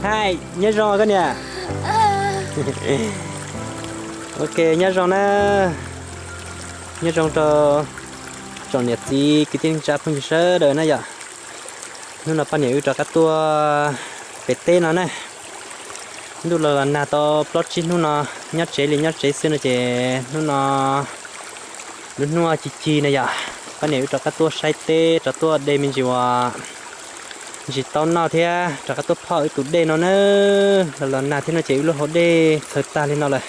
Hai, nyob zoo koj niam. Ok, nyob zoo na. Nyob zoo rau tsoom niam txiv kwv tij neej tsa phooj ywg sawv daws na yom. Hnub no poj niam wb rov qab tuaj pem teb no na. Ntuj los los nag tau plaub tsib hnub no, nyob tsev li nyob tsev xwb no ces hnub no lub hnub ci ci na yom, poj niam wb rov qab tuaj saib teb, rov tuaj de me ntsis uas ntsis taub noj thiab rov qab tuaj phoj wb tus dej no na. Los los nag thiab no ces wb lub hauv dej txhaws tag li no lawm.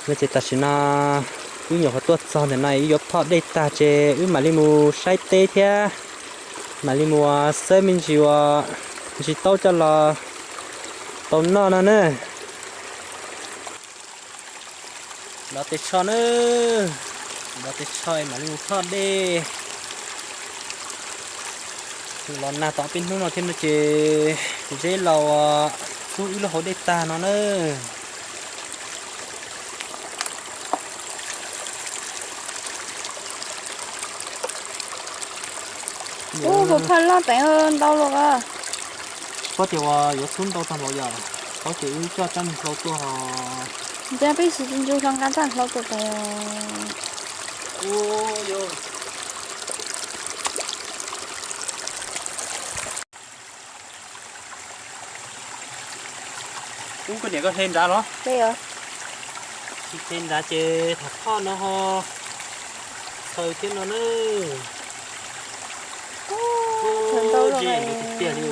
No ces tam sim no wb nyuam qhuav tuaj txog ntawm no wb yuav phoj dej tag ces wb mam li mus saib teb thiab mam li mus xawb me ntsis uas ntsis taub coj los tau noj no na. Los tes tsho na, los tes tsho mam li mus phoj dej. Los nag tau peb hnub no thiab no ces zeb los xub wb lub hauv dej tag no na. Ub, kuv phoj loj teev ntau los as. Paub tias uas yuav xub ntau tag npaum yom, paub tias wb coj tsab niag hlau tuaj os. Ntsia peb sim tsis ntsug hlo nqa tag hlau tuaj pais os. Ub, koj niam koj hle nrad los? Tsis hle nrad ces tham phoj no ho txhaws thiab no na. Ub, txhaws ntau tiag tiag li.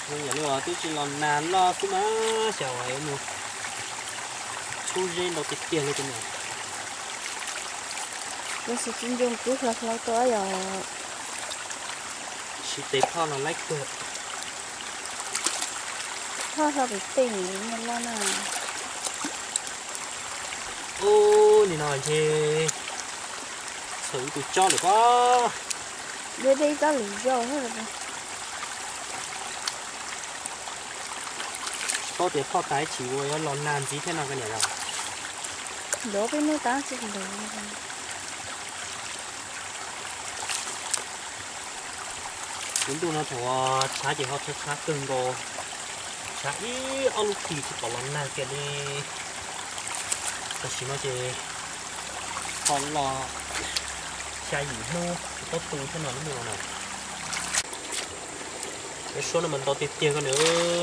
Yam li uas twb tsis los nag loj xwb mas xyov yuav mus txhub zeb ntau tiag tiag li tus niam. Kuv sim tsis nco kuv hlo hlo tuaj yom. Siv tes phoj los laib kawg. Phoj hlo pem tej nws muaj loj na. Ub, nim no ntshe txhaws wb tus cob lawm pob. Dej dej tsob lwm zaus. Tsis paub tias phoj tas ib chim ua yuav los nag ntxiv thiab no koj niam yom. Nrov peb hnub tas tsis lwm. Lub ntuj no thaum tshav ces ho tshav tshav kawg nkaus, tshav ib ob lub hlis tsis pom los nag kiag li. Tam sim no ces ho los xya yim hnub tsis paub tu thiab no lub ntuj no na. Lub suab no mas ntau tiag tiag koj nws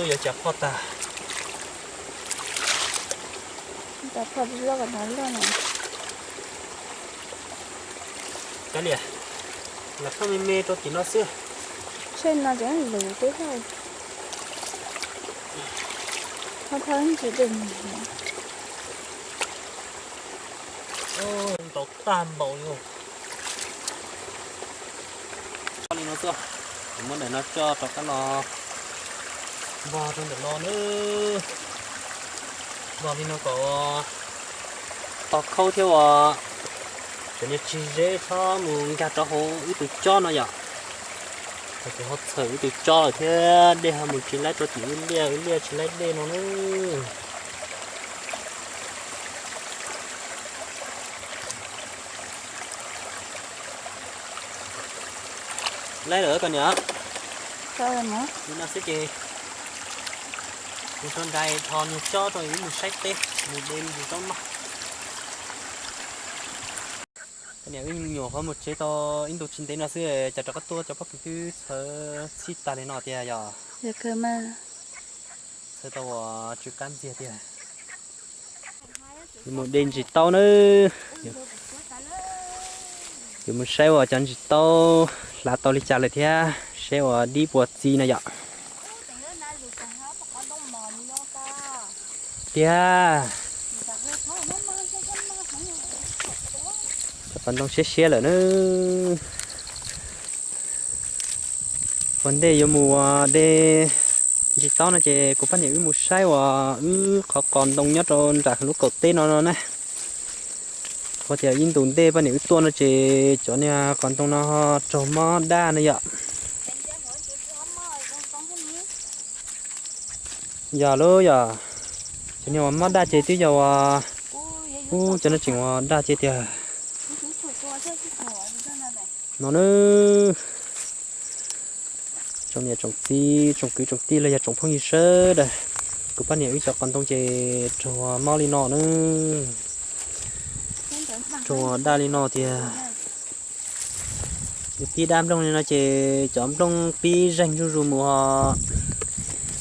yuav cas phoj tag. Kav liam, lam phoj me me rau tim no xwb. Tshe no ces lwm teb thaj. Phoj phoj ntsis dej. Ntau tag npaum li. Li no xwb, kuv muab ntawm no coj rov qab los npog rau ntawm no na. Npog li no kom tau khaub thiab uas cov niag tsig zeb txhob mus nkag rau hauv wb tus cob no yom. Ces ho txhaws wb tus cob lawm thiab dej ho mus tsis laib rau tim wb liaj, wb liaj tsis laib dej no na. Laib lawm koj niam. Li no xwb ces kuv so nrad thov niag cob rau wb mus saib teb, mus de me ntsis taub noj. Koj niam, wb nyuam qhuav mus tsev tau ib ntu tsis ntev no xwb cas rov qab tuaj cov pob kws twb txhawv txhij tag li no tiag yom. Txhawv tau uas tsw qab ntxiag tiag. Yuav mus de ntsis taub na. Yuav mus saib uas cov ntsis taub hlav tau li cas lawm thiab seb uas dib puas txi no yom. Tiag, cov qos ntoo siab siab lawm na. Ua ntej yuav mus ua de ntsis taub no ces kuv poj niam wb mus saib uas wb qhov qos ntoo nyob rau nram lub kaum teb no no na. Ua tias ib ntus ntej poj niam wb tuaj no ces cov niag qos ntoo no raug mob daj no yom. Yog lub yog cov niag uas mob daj ces twb yog uas, ub, cov no tseem uas daj ces tiag. No na, tsoom niam tsoom txiv tsoom kwv tsoom tij los yog tsoom phooj ywg sawv daws, kuv poj niam wb cov qos ntoo ces raug mob li no na, raug daj li no tiag. Nws pib daj nplooj li no ces cov nplooj pib zeeg zuj zus mus,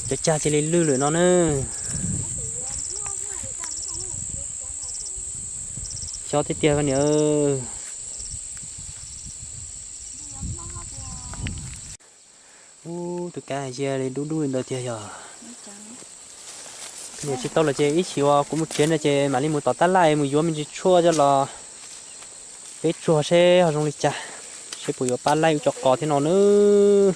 cov cag cia li lwj lawm no na. Xyov tiag tiag koj niam. Ub, tus kab cia li dub dub li ntawd tiag yog. Niam tsis tau lawm ces ib chim uas kuv mus tsev no ces mam li mus tom tab laj mus yuav me ntsis tshuaj coj los peb tsuag seb ho zoo li cas, seb puas yuav pab laij wb cov qos thiab no nawb.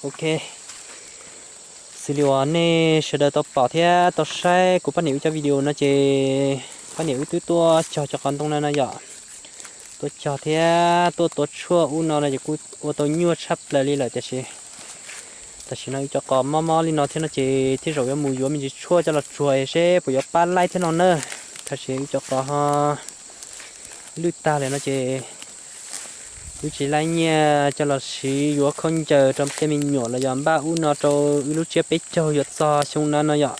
Ok, xws li uas nej sawv daws tau pom thiab tau saib kuv poj niam wb cov video no ces poj niam wb twb tuaj cog cov qos ntoo no no yom. Tuaj cog thiab tuaj tua tshuaj ub no no ces kuj ua tau nyuaj tshaj plaws li lawm tiam sis tam sim no wb cov qos mob mob li no thiab no ces thiaj zaum yuav mus yuav me ntsis tshuaj coj los tsuag seb puas yuav pab laij thiab no na. Tab sis wb cov qos ho lwj tag lawm no ces wb tsis laij nyiaj coj los siv yuav khaub ncaws rau tej me nyuam los yog npaj ub no rau wb lub tsiab peb caug yuav txog xyoo no no yom.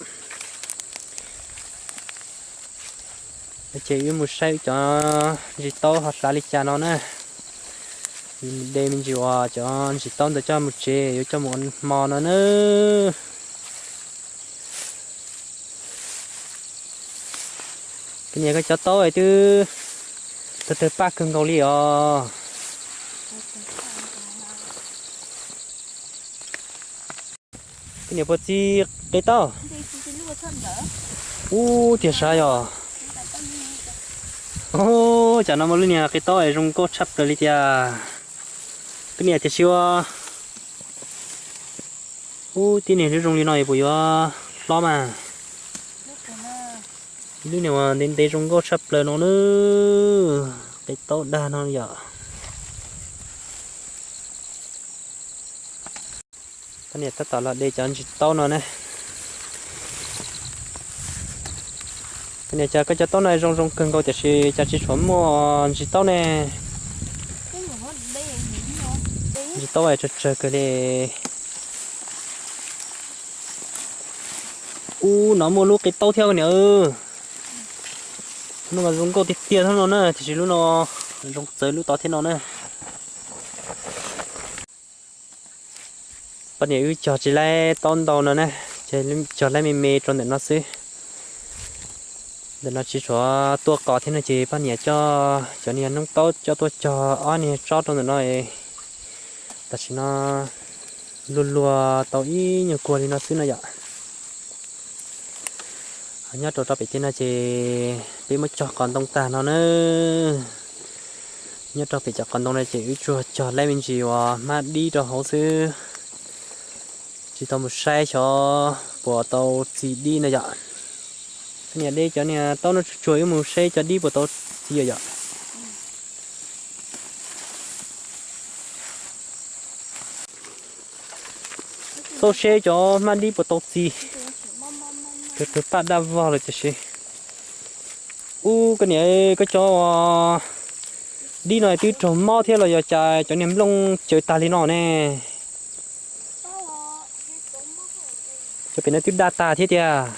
Ces wb mus saib wb cov ntsis taub ho hlav li cas no na. De me ntsis uas cov ntsis taub ntawd coj mus tsev yuav coj mus ua hmo no na. Koj niam, koj cov taub twb tawg tawg paj kawg nkaus li os. Koj niam puas txi qe taub? Ub, tiag sav yog. Ub, cas no muaj lub niag qe taub es zoo nkauj tshaj plaws li tiag. Koj niam, tiam sis ua ub tib niag lub zoo li no es puas yuav hlob mas? Lub niag uas ntev ntev zoo nkauj tshaj plaws no na, qe taub dag no yom. Koj niam tab tom los de cov ntsis taub no ne. Koj niam, cas koj cov taub no zoo zoo kawg nkaus tiam sis cas tsis tshua muaj ntsis taub ne? Ntsis taub es tsawg tsawg kawg li. Ub, no muaj lub qe taub thiab koj niam. Lub no mas zoo nkauj tiag tiag thiab no na, tiam sis lub no zoo txawv lub tod thiab no na. Poj niam wb cog tsis laib taub ntau no na, ces cog laib me me rau ntawm no xwb. Ntawm no tsis tshua tuaj qos thiab no ces poj niam coj cov niag noob taub coj tuaj cog ob niag tsob rau ntawm no. Tam sim no luag luag tau ib nyuag kuag li no xwb no yom. Nyob rau rau pem tej no ces peb muab cog qos ntoo tag no na. Nyob rau pem cov qos ntoo no ces wb tsuas cog laib me ntsis uas hmab dib rau hauv xwb, tsis tau mus saib xyov puas tau txi dib no yom. Niam, de cov niag taub no tsuag tsuag wb mus saib cov dib puas tau txi yom. Xauj seb cov hmab dib puas tau txi. Tawg tawg paj daj vog lawm tiam sis. Ub, koj niam, koj cov dib no twb raug mob thiab los yog cas cov niag nplooj cawv tag li no ne? Cov pem no twb daj tag thiab tiag.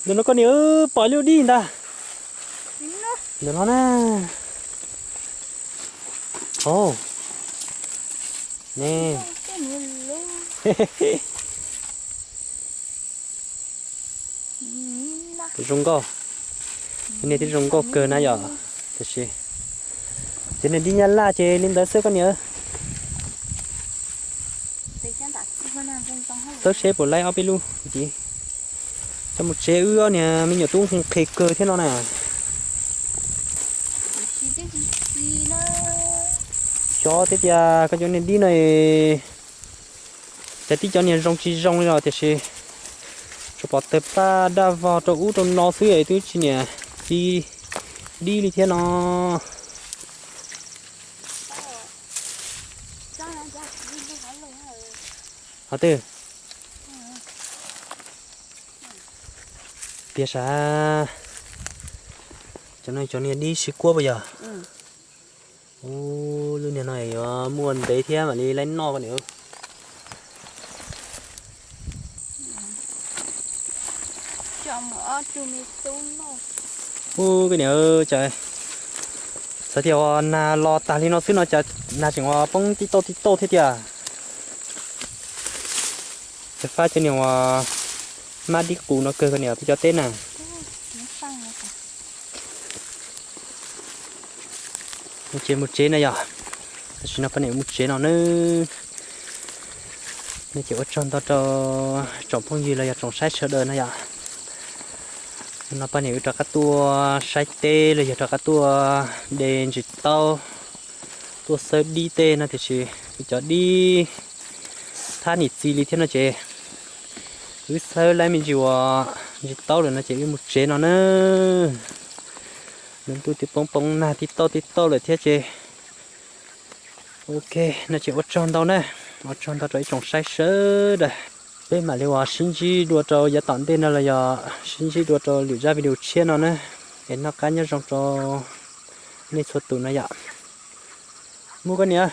Ntawm no koj niam, pom ib lub dib ntag. Ntawm no na. Au. Ne. Zoo nkauj. Niag twb zoo nkauj kawg na yom. Tiam sis cov niag dib nyab laj ces li ntawd xwb koj niam. Xawb seb puas laib ob peb lub ntxiv. Coj mus tsev wb ob niag me nyuam tub nqhis kawg thiab no na. Xyov thiab tias koj cov niag dib no es cas tib cov niag zoo tsis zoo li los tiam sis tsuas pom tawg paj daj vog rau ub rau no xwb es twb tsis niam txi dib li thiab no. Qhov twg? Tiag sas, cov no cov niag dib sib kuab puas yog? Ub, lub niag no yuav muaj ntev thiab mam li laib noj koj niam. Ub, koj niam, txawm tias uas nag los tag li no xwb no cas nag tseem uas poob tib tauj tib tauj thiab tiag. Cov fab cov niag uas mab dib qus no kawg koj niam, peb cov teb na. Ces mus tsev no yom. Tam sim no poj niam mus tsev no nawb. No ces ua tsaug ntau rau tsoom phooj ywg los yog tsoom saib sawv daws no yom. No poj niam wb rov qab tuaj saib teb los yog rov qab tuaj de ntsis taub, tuaj xawb dib tej no tiam sis cov dib thab nim txi li thiab no ces wb xawb lawm me ntsis uas ntsis taub lawm no ces wb mus tsev no na. Lub ntuj twb poob poob nag tib tauj tib tauj lawm thiab ces. Ok, no ces ua tsaug ntau na, ua tsaug ntau rau ib tsoom saib sawv daws. Peb mam li uas sib ntsib dua rau yav tom ntej no los yog sib ntsib dua rau lwm zaj video tshiab no na. Es noj qab nyob zoo rau nej txhua tus no yom. Mus koj niam.